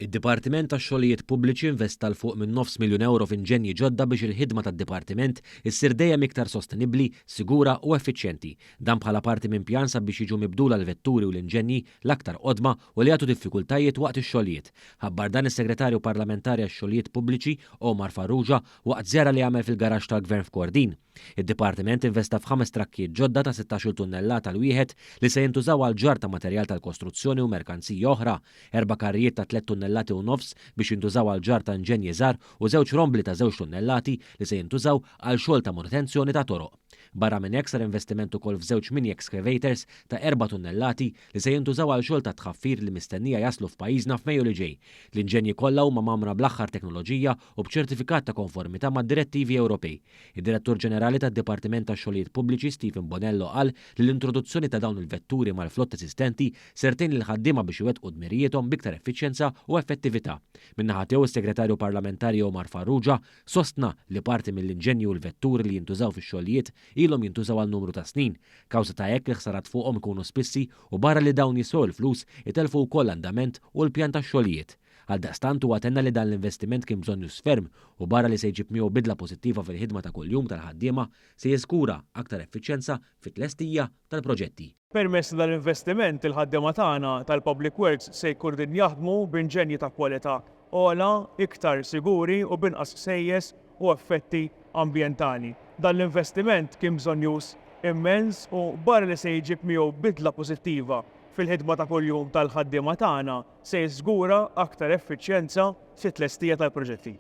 Id-Dipartiment tax-Xogħlijiet Pubbliċi investa 'l fuq minn nofs miljun ewro f'inġenji ġodda biex il-ħidma tad-dipartiment issir dejjem iktar sostenibbli, sigura u effiċjenti. Dan bħala parti minn pjan sabiex jiġu mibdula l-vetturi u l-inġenji l-aktar qodma u li jagħtu diffikultajiet waqt ix-xogħlijiet. Ħabbar dan is-Segretarju Parlamentari għax-Xogħlijiet Pubbliċi, Omar Farrugia, waqt żjara li għamel fil-garaxx tal-Gvern f'Kordin. Id-dipartiment investa f'ħames trakkijiet ġodda ta' 16-il tunnellata l-wieħed li se jintużaw għall-ġarr ta' materjal tal-kostruzzjoni u merkanzija oħra, erba' karrijiet ta' tlett tunnellati u nofs biex jintużaw għall-ġarr ta' inġenji żgħar u żewġ rombli ta' żewġ tunnellati li se jintużaw għal xogħol ta' manutenzjoni ta' toroq. Barra minn hekk sar investiment ukoll f'żewġ mini excavators ta' erba' tunnellati li se jintużaw għal xogħol ta' tħaffir li mistennija jaslu f'pajjiżna f'Mejju li ġej. L-inġenji kollha huma mgħammra bl-aħħar teknoloġija u b'ċertifikat ta' konformità mad-direttivi Ewropej. Id-Direttur Ġenerali tad-Dipartiment tax-Xogħlijiet Pubbliċi Stephen Bonello qal li l-introduzzjoni ta' dawn il-vetturi mal-flotta eżistenti ser tgħin lill-ħaddiema biex iwettqu dmirijiethom b'iktar effiċjenza u effettività. Min-naħa tiegħu s-Segretarju Parlamentari Omar Farrugia sostna li parti mill-inġenji u l-vetturi li jintużaw fix-xogħlijiet ilhom jintużaw għal numru ta' snin. Kawża ta' hekk il-ħsarat fuqhom ikunu spissi u barra li dawn jiswew il-flus itellfu wkoll l-andament u l-pjan tax-xogħlijiet. Għaldaqstant huwa tenna li dan l-investiment kien bżonnjuż ferm u barra li se jġib miegħu bidla pożittiva fil-ħidma ta' kuljum tal-ħaddiema, se jiżgura aktar effiċjenza fit-tlestija tal-proġetti. Permezz ta' dan l-investiment il-ħaddiema tagħna tal-Public Works se jkunu qegħdin jaħdmu b'inġenji ta' kwalità ogħla, iktar siguri u b'inqas ħsejjes u effetti ambjentali. Dan l-investiment kien bżonnjuż immens u barra li se jġib miegħu bidla pożittiva fil-ħidma ta' kuljum tal-ħaddiema tagħna, se jiżgura aktar effiċjenza fit-tlestija tal-proġetti.